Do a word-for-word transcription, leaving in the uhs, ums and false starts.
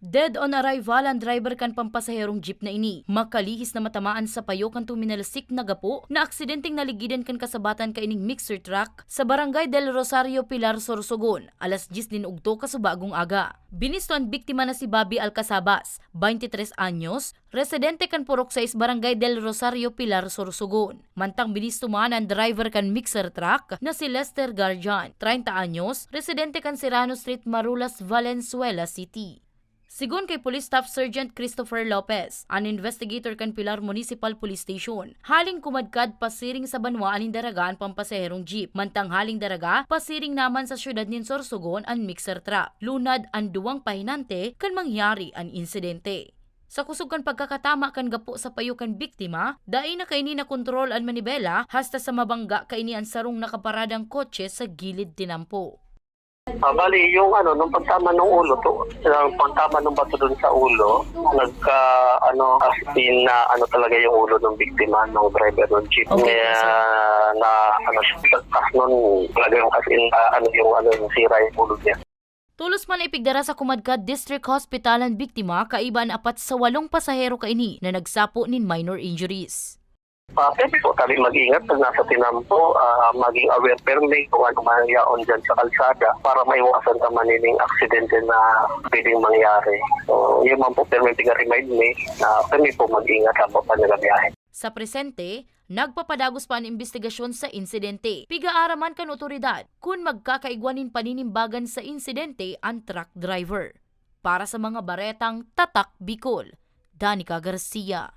Dead on arrival an driver kan pampasaherong jeep na ini. Makalihis na matamaan sa payo kan tuminalsik na gapo na aksidenteng naligidan kan kasabatan kaining mixer truck sa Barangay Del Rosario, Pilar, Sorsogon, alas dyes nin ugto kasubagong aga. Binisto an biktima na si Bobby Alcasabas, twenty-tres anyos, residente kan Purok sais, Barangay Del Rosario, Pilar, Sorsogon. Mantang binisto man an driver kan mixer truck na si Lester Garjan, treinta anyos, residente kan Serrano Street, Marulas, Valenzuela City. Sigon kay Police Staff Sergeant Christopher Lopez, an investigator kan Pilar Municipal Police Station, haling kumadkad pasiring sa banwaan nin Daraga an pampasaherong jeep, mantang haling Daraga pasiring naman sa syudad nin Sorsogon an mixer truck. Lunad an duwang pahinante kan mangyari an insidente. Sa kusog kan pagkakatama kan gapo sa payo kan biktima, dai na kaini nakontrol an manibela hasta sa mabangga kaini an sarong nakaparadang kotse sa gilid tinampo. Ah, bali, yung ano, nung pagtama ng ulo, to, yung pagtama ng bato dun sa ulo, nagka, ano, as in na, ano talaga yung ulo ng biktima, ng driver ng jeep. Okay, Kaya sir. na, ano, siya, as nun, talaga yung as in, ah, ano, yung, ano, yung sira yung ulo niya. Tolos man na ipigdara sa Kumadkad District Hospital an biktima kaiba an apat sa walong pasahero kaini na nagsapo nin minor injuries. Ah, siyempre po, tabi mag-ingat pag nasa tinampo, ah, maging aware permi kung ano man yaon dyan sa kalsada para maiwasan ka manining aksidente na pwedeng mangyari. So, yun man po, permi pinga-remind me na permi po mag-ingat habang pa nagbiyahe. Sa presente, nagpapadagos pa an imbestigasyon sa insidente. Pigaaraman kan otoridad kun magkakaigwa nin paninimbagan sa insidente an truck driver. Para sa mga baretang Tatak Bicol, Danica Garcia.